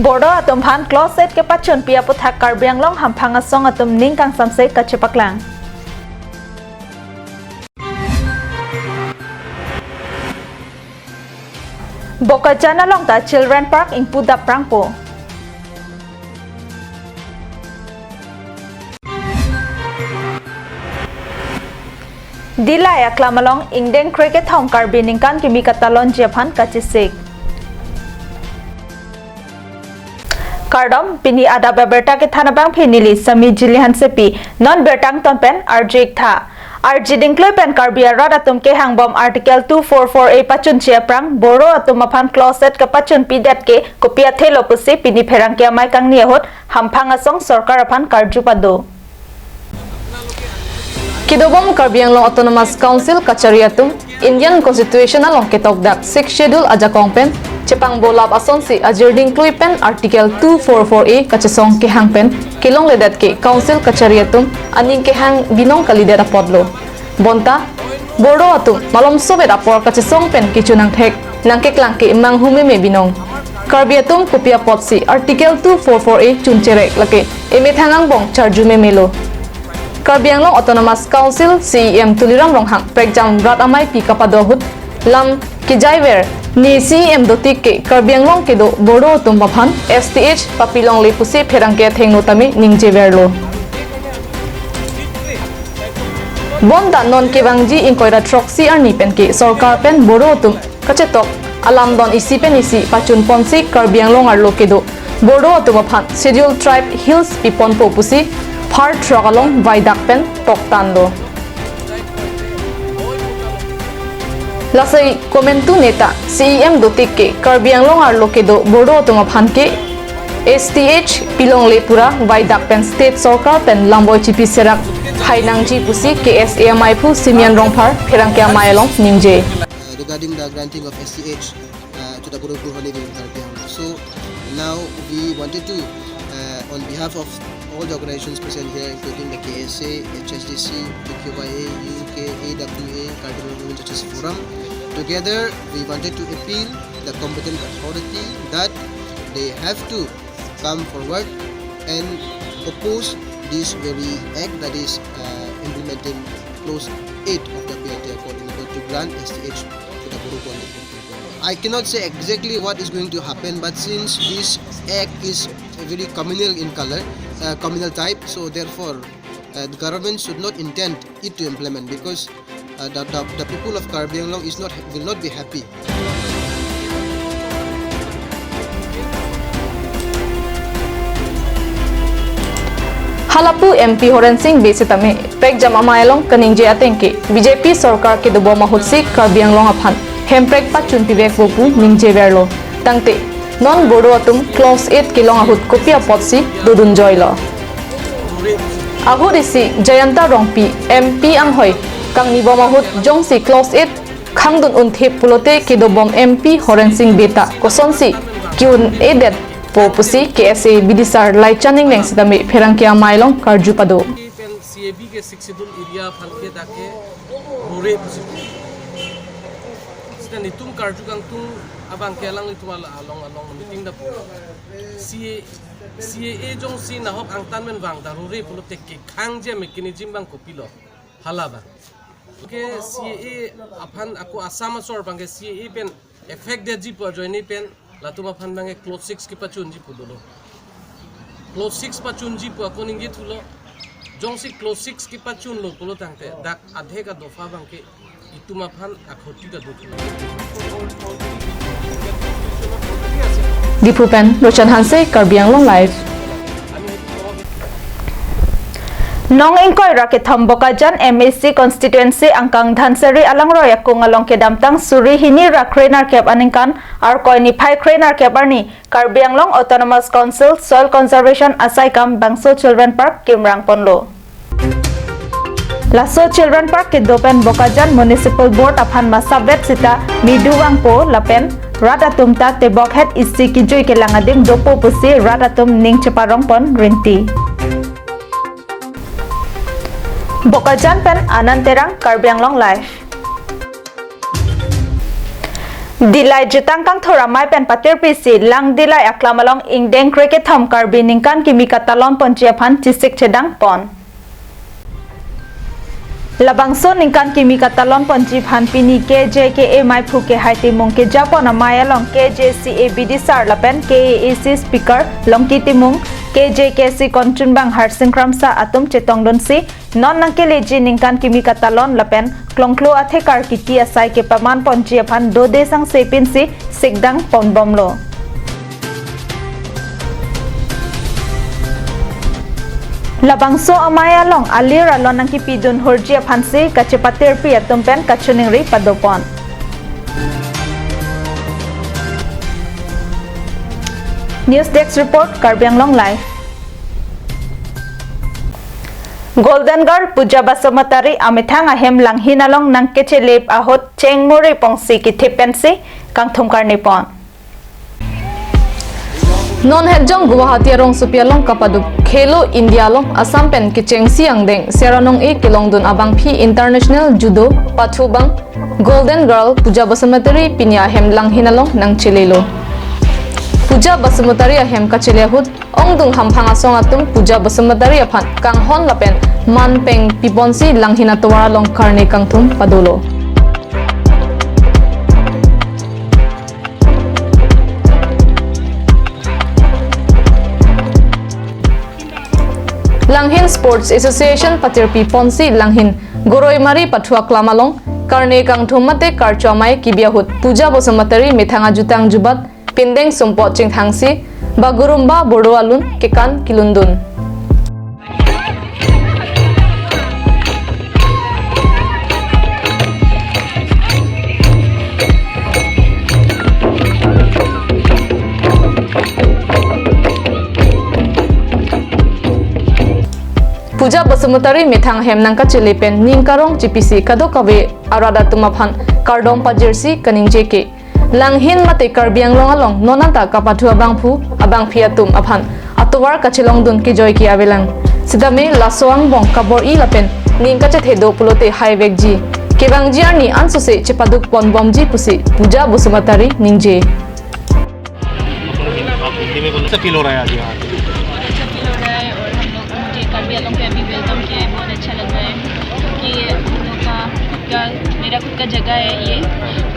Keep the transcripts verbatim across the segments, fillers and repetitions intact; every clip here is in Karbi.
Bodo atum aphan clause eight kepachunpi aputhak Karbi Anglong hamphang asong atum ning kangsamse kachepaklang. Bokajan along ta Children Park ingpu dap prangpo. Dillai aklam along ingdeng krekethom Karbi ningkan kimi katalonji aphan kachesik. Kardom, pini adap abirta kethan abangphi neli Sami Jili Hansepi, non birta angton pen arju-ik tha. Arjiding klui pen Karbi arat atum kehangbom Article two four four A pachunche aphrang Bodo atum aphan clause eight kepachunpidet ke kopi athelo pusi pini pherangke amei kangni ahut hamphang asong sorkar aphan karju pado. Kedobom Karbi Anglong Autonomous Council kachari atum Indian Constitution along ketokdak Sixth Schedule ajakong pen chepangbolap asonsi ajirjing klui pen Article two four four A kachesong kehang pen kelongledet ke Council kachari atum aning kehang binong kalidet apotlo. Bonta Bodo atum malomsovet apor kachesong pen kechun angthek nangkeklang ke manghu meme binong. Karbi atum kopi apotsi Article two four four A chuncherek lake emethang angbong charju memelo. Karbi Anglong Autonomous Council C E M Tuliram Ronghang prekjam rat ameipi kapado ahut lam kejaiver ne C E M dotik ke Karbi Anglong kedo Bodo atum aphan S T H papilongle pusi pherangke athengno tame ningjeverlo. Bonta non kevangji ingkoi ra throksi arni pen ke sorkar pen Bodo atum kachetok alamdon isi pen isi pachunponsi Karbi Anglong arlo kedo Bodo atum aphan Schedule Tribe Hills piponpo pusi phar throk along vaidak pen toktanlo. Lasi komantu neta C E M dotik ke Karbi Anglong arlo kedo Bodo atum aphan ke S T H pilongle pura vaidak pen state sorkar pen lamboi chipi serak hai nangji pusi K S A ameiphu Simeon Rongphar pherangke amei along ningje. Uh, regarding the granting of S T H, uh, to the Bodo people who live in Karbi Anglong. So now we wanted to, uh, on behalf of all the organizations present here, including the K S A, H S D C, P Q Y A, U K, A W A, Karbi Anglong Women Justice Forum, together we wanted to appeal the competent authority that they have to come forward and oppose this very act that is, uh, implementing clause eight of the P L T Accord in order to grant S T H to the Bodo community. I cannot say exactly what is going to happen, but since this act is very communal in color, uh, communal type, so therefore, uh, the government should not intend it to implement, because, uh, the, the, the people of Karbi Anglong is not, will not be happy. Halapu M P Horen Sing Bey sitame prekjam amei along kaningje ateng ke B J P sorkar kedobom ahutsi Karbi Anglong aphan hemprek pachunpivekpo pu ningjeverlo. Tangte non Bodo atum clause eight kelong ahut kopi apotsi dodunjoilo. Ahut isi Jayanta Rongpi M P anghoi kangnibom ahut jongsi clause eight khangdun unthip pulote kedobom M P Horen Sing Bey ta kosonsi ke-un-edet po pusi K S A bidisar Laichan Engleng sitame pherangke amei along karju pado. Pen C A B ke Sixth Schedule area aphan ke dak ke rore pusi. Sita netum karju kangtung abang ke alanglitum along along meeting dap. C A, C A A jongsi nahok angtan pen vang ta rore pulote ke khangji mechanism abang kopilo. Hala abang. Ke C A A aphan ako Assam asor abang ke C A A pen effect detji pu ajoine pen latum aphan abang ke clause six kepachunji pu dolo. Clause six pachunji pu ako ningje thulo. Jongsi clause six kepachunlo pulo tangte dak adhe ka dopha abang ke itum aphan akhoti ta dothulo. Diphu pen Roshan Hanse, Karbi Anglong Live. Nong ingkoi ra kethom Bokajan M A C constituency angkang Dhansiri alangroi akung along kedamtang suri hini ra krenerkep aningkan Arkoi niphai krenerkep arni Karbi Anglong Autonomous Council Soil Conservation asaikam bangso Children Park kimrang ponlo. Laso Children Park kedo pen Bokajan Municipal Board aphan masabet sita midu vangpo lapen rat atum ta tebok het isi kejui kelang adim dopo pusi rat atum ning cheparong pon rinti. Bokajan pen Anand Terang, Karbi Anglong Live. Dillai jutang kangthur amei pen patirpi si Langdillai aklam along ingdeng krekethom Karbi ningkan kimi katalon ponji aphan chesik chedang pon. Labangso ningkan kimi katalon ponji aphan pini K J K A maiphu Kehai Timung kejapon amei along K J C A bidisar lapen K A A C speaker Longki Timung, K J K C konchunbang Harsing Kramsa atum chetongdunsi non nangkeleji ningkan kimi katalon lapen klongklo athekar kiti asai kepaman ponji aphan dode sangse pinsi sikdang ponbomlo. Labangso amei along alir alon nangkipidun horji aphansi kachepatirpi atum pen kachiningri padopon. News Desk Report, Karbi Anglong Live. Golden Girl Pooja Basumatary amethang ahem langhin along nangkechelep ahut chengmuri pongsi kithip pensi kangthum karni pon. Non hetjong Guwahati arongsopi along kapaduk Khelo India along Assam pen kechengsi angdeng Sera Nong-e kelongdun abangphi International Judo pathu abang Golden Girl Pooja Basumatary pini ahem langhin along nangchelelo. Pooja Basumatary ahem kachele ahut ongdung hamphang asong atum Pooja Basumatary aphan kanghon lapen manpeng piponsi langhin atovar along karne kangthum padolo. Langhin Sports Association patirpi ponsi langhin Goroimari pathu aklam along karne kangthum mate karcho amei kebi ahut Pooja Basumatary methang ajutang jubat pindeng sumpot chingthangsi Bagurumba Boro alun kekan kelundun. Pooja Basumatary methang ahem nangkachele pen ning karong chipisi kadokave arat atum aphan kardom pajirsi kaningje ke. Langhin mate Karbi Anglong along non anta kapathu abangphu abangphi atum aphan atovar kachelongdun kejoi ke avelang. Sitame laso angbong kabor-i lapen ning kachethe do pulote haivekji. Kevangji arni ansose chepaduk ponbomji pusi Pooja Basumatary ningje. कैसा फील हो रहा है आज यहाँ आके? अच्छा फील हो रहा है और हम लोग मुझे कार्बी आंगलोंग पे अभी वेलकम किया है, बहुत अच्छा लग रहा है क्योंकि हम लोग का खुद का, मेरा खुद का जगह है ये।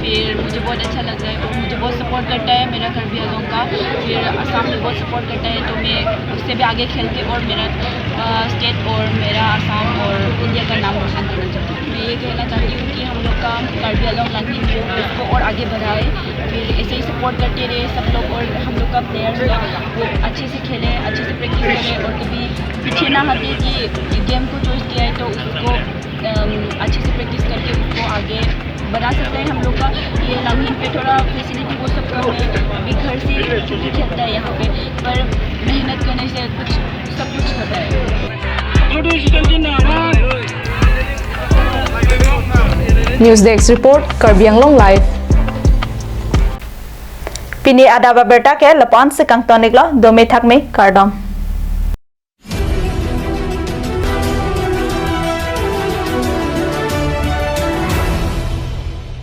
फिर मुझे बहुत अच्छा लग रहा है और मुझे बहुत सपोर्ट करता है मेरा कार्बी आंगलोंग का। फिर असम भी बहुत सपोर्ट करता है, तो मैं उससे भी आगे खेल के और मेरा स्टेट और मेरा असम और इंडिया का नाम रोशन करना चाहती हूँ। मैं ये कहना चाहती हूँ कि हम लोग का कार्बी आंगलोंग लैंग्वेज को और आगे बढ़ाए, फिर ऐसे ही सपोर्ट करते रहे सब लोग और हम लोग का प्लेयर्स वो अच्छे से खेले, अच्छे से प्रैक्टिस करे और कभी पीछे ना हटे कि गेम को चूज किया है तो उसको अम, अच्छे से प्रैक्टिस करके उसको आगे बढ़ा सकता है। हम लोग का ये लैंग्वेज पे थोड़ा फैसिलिटी वो सब कम है, अभी घर से ही खेलता है यहाँ पे, पर मेहनत करने से कुछ सब कुछ होता है। News Desk Report, Karbi Anglong Live. Pini adap abirta ke lapu-an si kangtoniklo, dome thakme, kardom.